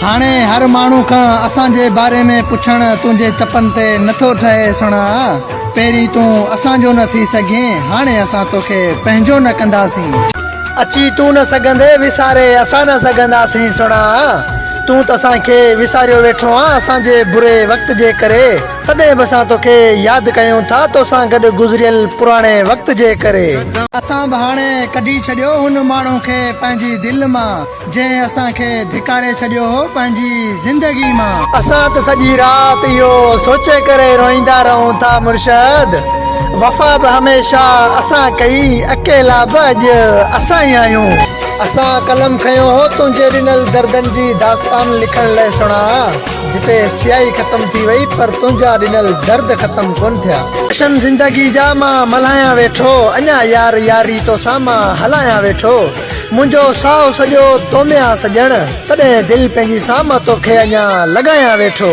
هاڻي هر ماڻهو کان اسان جي باري ۾ پڇڻ تنهنجي چپن تي نٿو ٺهي سهڻا. پهرين تون اسان جو نه ٿي سگهين، هاڻي اسان توکي پنهنجو نه ڪنداسين. اچي تون نه سگهندي وساري اسان نه سگهنداسين سهڻا. تون ته اسان کي وساريو ويٺو آن اسان جي بري وقت جي ڪري، تڏهن به اسان توکي ياد ڪيون ٿا توسان گڏ گذريل پراڻي وقت جي ڪري. اسان به هاڻي ڪڍي ڇڏيو هن ماڻهو کي پنهنجي دل مان. جنهن اسان کي ڌڪاري ڇڏيو هو پنهنجي زندگي مان. اسان ته سڄي رات اهو سوچي ڪري روئيندا رهون ٿا مرشد وفا به هميشه اسان ڪئي اڪيلا به اڄ اسان ئي آهيون. اسان قلم کنيو هو تنهنجي ڏنل دردن جي داستان لکڻ لئه سهڻا جتي سياهي ختم ٿي وئي پر تنهنجا ڏنل درد ختم ڪونه ٿيا. جشن زندگي جا مان ملهايان ويٺو اڃا يار ياري توسان مان هلايان ويٺو. منهنجو ساهه سڄو تو ۾ آ سڄڻ، تڏهن دل پنهنجي سان مان توکي اڃا لڳايان ويٺو.